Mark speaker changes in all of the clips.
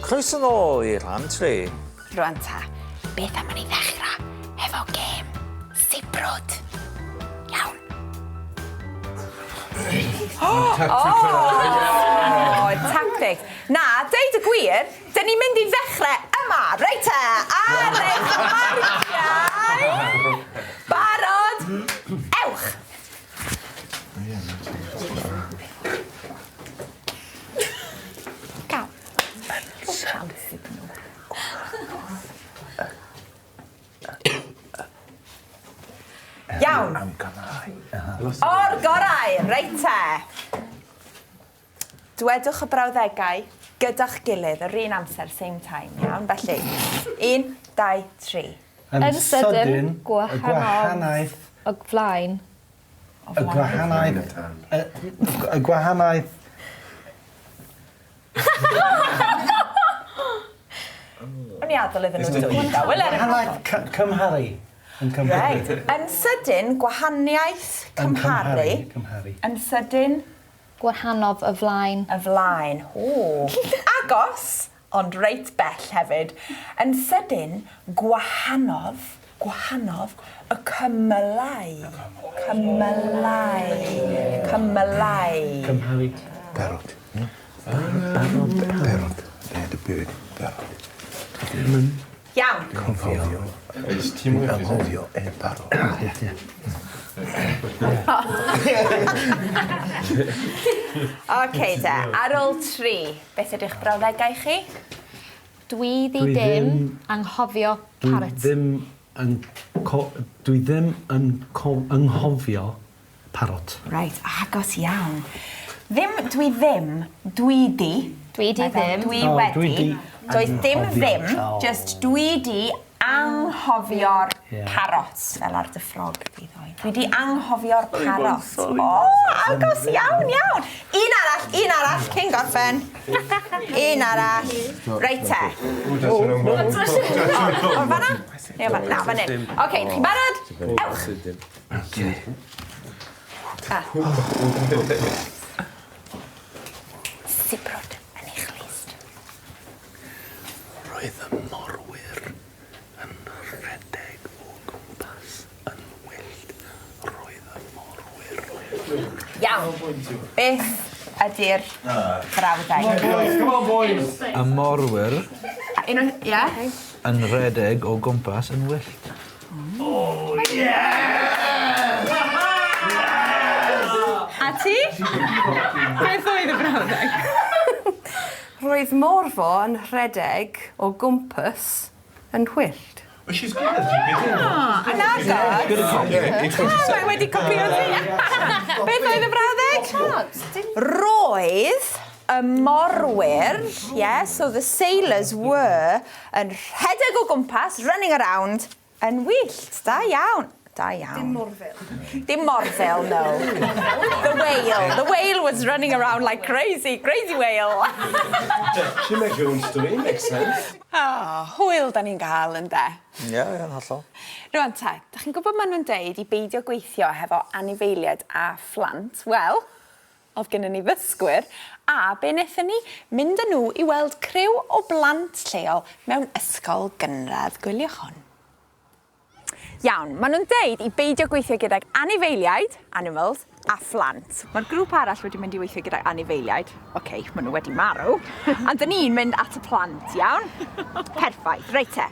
Speaker 1: Croeso nôl i rhan 3.
Speaker 2: Rwan ta, beth am i ni ddechrau hefo gêm sibrwd? Iawn. Oh, tactics. Na, deud y gwir, dyn ni'n mynd i ddechrau yma, reit te, ar eich marciau. Barod, ewch. Gael. Siawns iddyn nhw. Iawn. O'r gorau, reit te. Dwedwch y brawddegau gyda'ch gilydd yr un amser, same time, iawn? Felly, 1, 2, 3.
Speaker 3: Yn sydyn, gwahanaeth o flaen.
Speaker 4: Y gwahanaeth... Y gwahanaeth...
Speaker 2: O'n i adael iddyn nhw dweud o. Wel, er
Speaker 4: Gwahanaeth cymharu. Yn cymharu.
Speaker 2: Reit. Yn sydyn, gwahaniaeth cymharu.
Speaker 4: Cymharu.
Speaker 2: Yn sydyn.
Speaker 3: Gwahanodd y flaen.
Speaker 2: Y flaen. O! Agos, ond reit bell hefyd. Yn sydyn, gwahanodd, gwahanodd y cymylau. Cymylau. Cymylau.
Speaker 4: Cymharu.
Speaker 5: Barod. Barod. Barod. Dead bird. Barod.
Speaker 2: Iawn.
Speaker 5: Anghofio. Anghofio e barod.
Speaker 4: Ie, ie.
Speaker 2: Oce te, ar ôl tri, beth ydych brawddegau chi?
Speaker 3: Dwi ddi dim anghofio parrot.
Speaker 4: Dwi ddim yn co- dwi ddim yn co- anghofio parrot.
Speaker 2: Reit, agos iawn. Ddim dwi ddim, dwi di.
Speaker 3: Dwi di ddim.
Speaker 2: Dwi
Speaker 4: O,
Speaker 2: wedi.
Speaker 4: dwi 'di
Speaker 2: Does dim
Speaker 4: anghofio.
Speaker 2: ddim,
Speaker 4: O.
Speaker 2: just dwi di anghofio'r
Speaker 4: Ie.
Speaker 2: parot, fel ar dy ffrog di ddoe. Dwi di anghofio'r parot. O, agos iawn, iawn. Un arall, un arall, cyn gorffen. Un arall. Reit te. O, o fanna? Neu o fanna? Na, fan hyn. Oce, chi'n barod? Ewch. Ah. Sibrwd yn eich list.
Speaker 5: Roedd y morwyr yn rhedeg o gwmpas yn wyllt. Roedd y morwyr...
Speaker 2: Iawn. Beth ydy'r frawddeg?
Speaker 4: Come on boys!
Speaker 1: Y morwyr
Speaker 2: Un o... Ie?
Speaker 1: yn rhedeg o gwmpas yn wyllt.
Speaker 2: A ti? Beth oedd y brawddeg?
Speaker 6: Roedd Morfo yn rhedeg o gwmpas yn wyllt.
Speaker 5: Well, she's good at it.
Speaker 2: Ah, yn agos. Ah, mae wedi copio ti. Beth oedd y brawddeg? Roedd y morwyr, yeah, so the sailors were, yn rhedeg o gwmpas, running around, yn wyllt. Da iawn. Da iawn.
Speaker 6: Dim morfil.
Speaker 2: Dim morfil, no. The whale. The whale was running around like crazy, crazy whale.
Speaker 5: She makes her own story, makes sense.
Speaker 2: Oh, hwyl da ni'n gael, ynde?
Speaker 1: Ie, ie, yn hollol.
Speaker 2: Rwan te, da chi'n gwybod maen nhw'n deud i beidio gweithio hefo anifeiliaid a phlant? Wel, oedd gennym ni ddysgwyr, a be wnaethon ni? Mynd â nhw i weld criw o blant lleol mewn ysgol gynradd. Gwyliwch hwn. Iawn, maen nhw'n deud i beidio gweithio gydag anifeiliaid, animals, a phlant. Mae'r grŵp arall wedi mynd i weithio gydag anifeiliaid. Oce, okay, maen nhw wedi marw. Ond dyn ni'n mynd at y plant, iawn? Perffaith, reit te.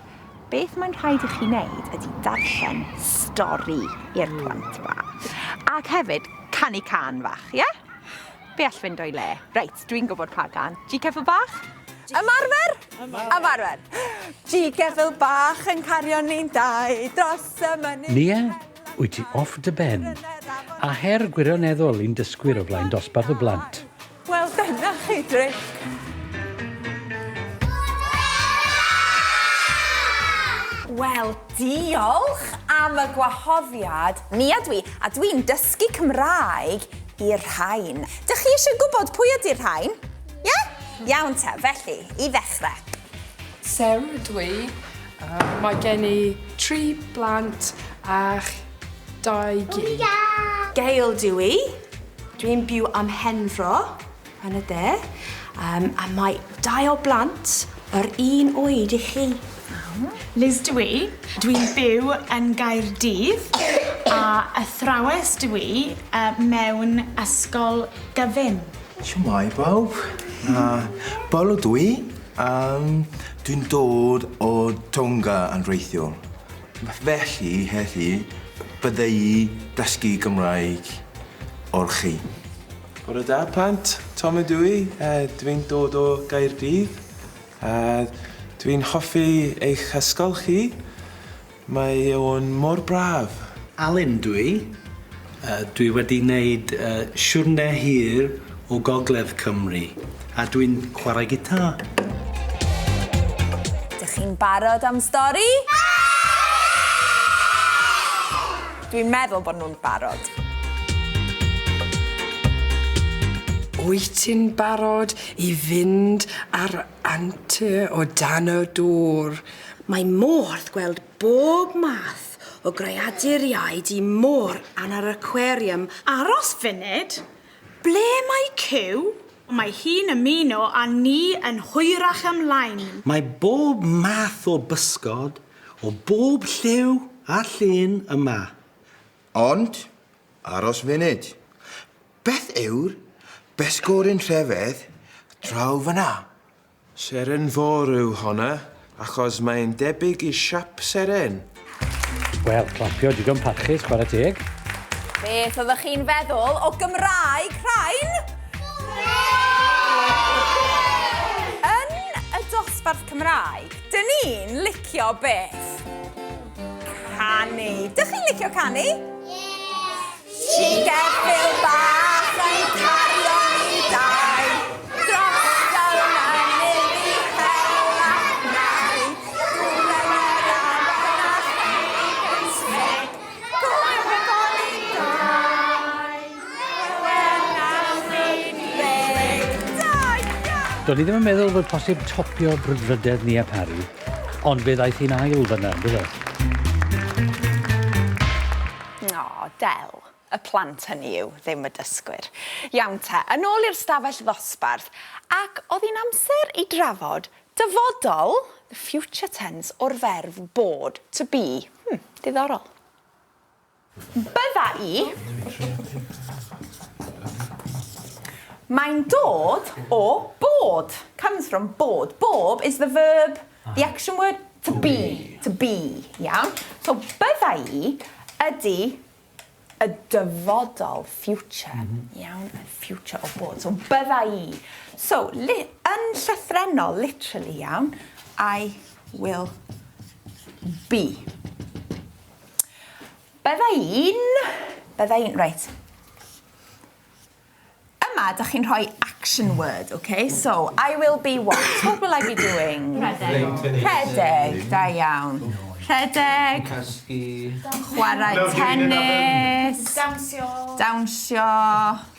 Speaker 2: Beth mae'n rhaid i chi wneud ydy darllen stori i'r plant bach. Ac hefyd, canu cân fach, ie? Yeah? Be all fynd o'i le? Reit, dwi'n gwybod pa gân. G ceffyl bach? Ymarfer? Ymarfer. G ceffyl bach yn cario ni'n dau dros y mynydd.
Speaker 7: Nia, wyt ti off dy ben? A her gwirioneddol i'n dysgwyr o flaen dosbarth o blant.
Speaker 2: Wel, dyna chi dric. Wel, diolch am y gwahoddiad. Nia dwi, a dwi'n dysgu Cymraeg i'r rhain. Dych chi eisiau gwybod pwy ydy'r rhain? Ie? Yeah? Iawn te, felly, i ddechrau.
Speaker 8: Sarah dwi. Mae gen i tri blant a dau gi.
Speaker 6: Gail dw i. Dwi'n byw ym Mhenfro, yn y de, um, a mae dau o blant
Speaker 9: Yr un oed i chi.
Speaker 10: Liz dw i. Dwi'n byw yn Gaerdydd a athrawes dw i mewn ysgol gyfun.
Speaker 11: Shwmae bawb. Uh, Paul ydw i. Um, dwi'n dod o Tonga yn wreiddiol. Felly, heddi, bydda i dysgu Gymraeg o'r chi.
Speaker 5: Bore da plant, Tom ydw i, uh, dwi'n dod o Gaerdydd. Uh, dwi'n hoffi eich ysgol chi. Mae o'n mor braf.
Speaker 4: Alun dw i. Uh, dwi wedi wneud uh, siwrne hir o Gogledd Cymru a dwi'n chwarae gitar.
Speaker 2: Dych chi'n barod am stori? Dwi'n meddwl bod nhw'n barod.
Speaker 8: Wyt ti'n barod i fynd ar antur o dan y dŵr?
Speaker 9: Mae modd gweld bob math o greaduriaid i môr an yr aquarium.
Speaker 10: Aros funud, ble mae Cyw? Mae hi'n ymuno â ni yn hwyrach ymlaen.
Speaker 4: Mae bob math o bysgod, o bob lliw a llun yma.
Speaker 11: Ond, aros funud. Beth yw'r besgoryn rhefedd draw fyna?
Speaker 5: Seren fôr yw honna, achos mae'n debyg i siap seren.
Speaker 7: Wel, clapio digon parchus, chwarae teg.
Speaker 2: Beth oeddech chi'n feddwl o Gymraeg rhain? Yn y dosbarth Cymraeg, dyn ni'n licio beth? Canu. Dych chi'n licio canu? Ti geffyl bach yn cario ni dau Dros y mynydd i hel a chnau Dŵr yn yr afon a cherrig yn smic Gwybod bo ni'n dau Lawen am ein deg Da iawn!
Speaker 7: Do'n i ddim yn meddwl fod posib topio brwdfrydedd Nia Parry, ond fe ddaeth hi'n ail fan'na, on'd do fe?
Speaker 2: O, del. Y plant hynny yw, ddim y dysgwyr. Iawn te, yn ôl i'r stafell ddosbarth, ac oedd hi'n amser i drafod dyfodol, the future tense, o'r ferf bod, to be. Hmm, diddorol. Bydda i... Mae'n dod o bod. Comes from bod. Bob is the verb, the action word to be. To be, iawn? So bydda i ydy y dyfodol, future. Mm -hmm. Iawn, y future o bod. So bydda i. So, li yn llythrennol, literally, iawn, I will be. Bydda i'n... Bydda i'n... Reit. Yma, dych chi'n rhoi action word, okay? So, I will be what? What will I be doing?
Speaker 1: Rhedeg.
Speaker 2: Rhedeg, da iawn. Rhedeg.
Speaker 1: Cysgu.
Speaker 2: Chwarae tennis.
Speaker 10: Dawnsio.
Speaker 2: Dawnsio.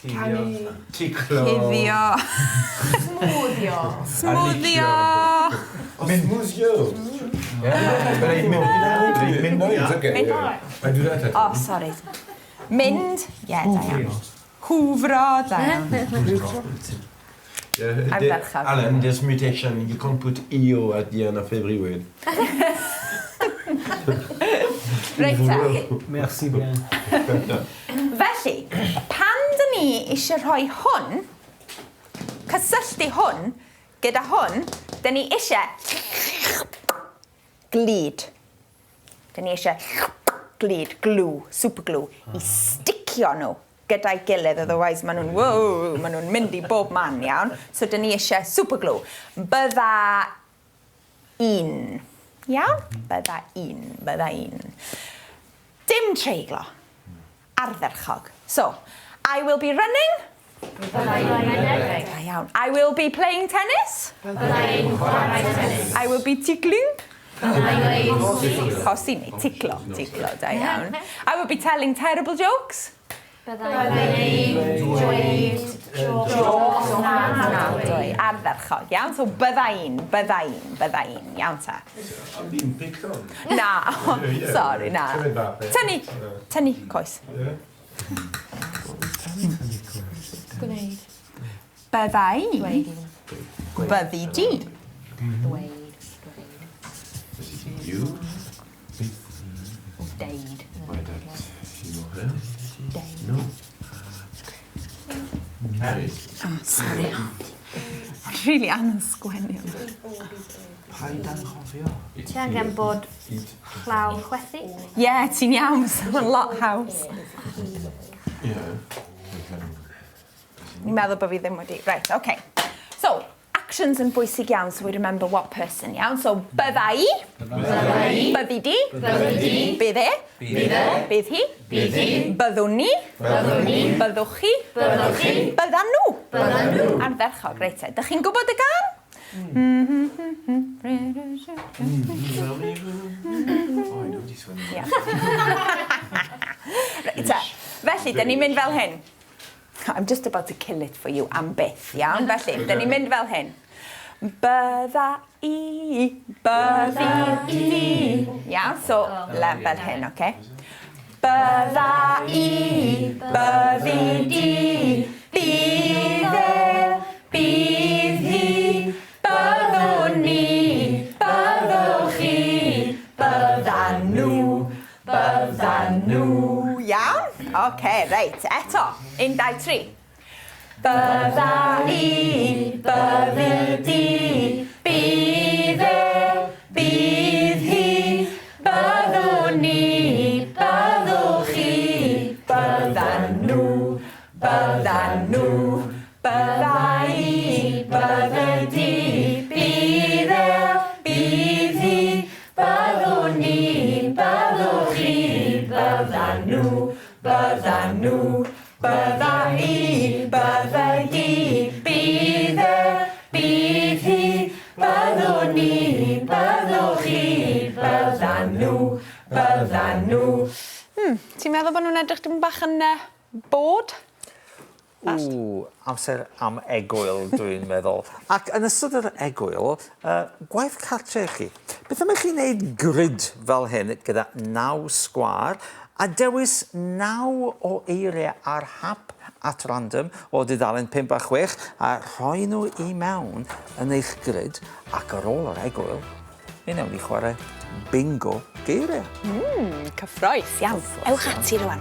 Speaker 10: Canu.
Speaker 5: Ticlo.
Speaker 2: Cuddio.
Speaker 6: Smwddio.
Speaker 2: Smwddio.
Speaker 5: Smwddio.
Speaker 2: Oh, sorry. Mynd. Ie, da iawn. Hwfro, da iawn. Ardderchog.
Speaker 5: Alan, there's mutation. You can't put EO at the end of every word.
Speaker 2: Reit te.
Speaker 4: Merci bien.
Speaker 2: Felly, pan dyn ni eisiau rhoi hwn, cysylltu hwn gyda hwn, dyn ni eisiau glud. Dyn ni eisiau glud, glue, super glue, i sticio nhw gyda'i gilydd, otherwise maen nhw'n, wow, maen nhw'n mynd i bob man, iawn. So dyn ni eisiau super glue. Bydda un. Iawn? Bydda un, bydda un. Dim treiglo. Ardderchog. So, I will be running.
Speaker 3: Bydda i'n rhedeg.
Speaker 2: Da iawn. I will be playing tennis.
Speaker 3: Bydda i'n chwarae tennis.
Speaker 2: I will be tickling.
Speaker 3: Bydda i'n
Speaker 2: Cosi neu ticlo, ticlo, da iawn. I will be telling terrible jokes.
Speaker 3: Bydda i'n dweud jôcs ofnadwy.
Speaker 2: Ardderchog, iawn. So bydda i'n, bydda i'n, bydda i'n, iawn ta.
Speaker 5: Ond ddim picton.
Speaker 2: Na, sorry, na. Tynnu, tynnu coes.
Speaker 3: Gwneud.
Speaker 2: Bydda i. Byddi di.
Speaker 3: Dweud. Dweud.
Speaker 5: You.
Speaker 3: O deud.
Speaker 5: No. Harry.
Speaker 2: Oh, sorry. Mae'n rili anodd sgwennu hwnna.
Speaker 1: Paid anghofio.
Speaker 3: Ti angen bod llaw chwethu?
Speaker 2: Ie, yeah, ti'n iawn, so mae'n lot haws.
Speaker 5: Ie.
Speaker 2: Ni'n meddwl bod fi ddim wedi... Right, okay. So, actions yn bwysig iawn, so we remember what person, iawn? So, bydda i.
Speaker 3: Bydda i.
Speaker 2: Byddi di.
Speaker 3: Byddi di.
Speaker 2: Bydd e.
Speaker 3: Bydd e.
Speaker 2: Bydd hi.
Speaker 3: Bydd hi.
Speaker 2: Byddwn ni.
Speaker 3: Byddwn ni.
Speaker 2: Byddwch chi.
Speaker 3: Byddwch chi.
Speaker 2: Byddan nhw.
Speaker 3: Byddan nhw.
Speaker 2: Ardderchog, reit te. Dych chi'n gwybod y gân?
Speaker 5: Oh, I know this one.
Speaker 2: Ie. Reit te. Felly, dyn ni'n mynd fel hyn. I'm just about to kill it for you am byth, iawn? Felly, dyn ni'n mynd fel hyn. Bydda i, byddi di. Iawn, so le, fel hyn, oce? Bydda i, byddi di, bydd e, bydd hi, byddwn ni, byddwch chi, byddan nhw, byddan nhw. Iawn? Oce, reit, eto. 1, 2, 3. Bydda i, byddi di, bydd e, bydd hi, byddwn ni, byddwch chi, byddan nhw, byddan nhw, bydda i, byddi di, bydd e, bydd hi, byddwn ni, byddwch chi, byddan nhw, byddan nhw, bydda i, bydda di, bydd e, bydd hi, byddwn ni, byddwch chi, byddan nhw, byddan nhw. Ti'n meddwl bod nhw'n edrych dim bach yn bored?
Speaker 1: Ww, amser am egwyl, dwi'n meddwl. Ac yn ystod yr egwyl, gwaith cartre i chi. Beth am i chi wneud grid fel hyn gyda 9 sgwâr a dewis 9 o eiriau ar hap at random o dudalen 5 a 6 a rhoi nhw i mewn yn eich grid ac ar ôl yr egwyl, mi wnawn ni chwarae bingo geiriau.
Speaker 2: Cyffrous, iawn.
Speaker 9: Ewch ati rwan.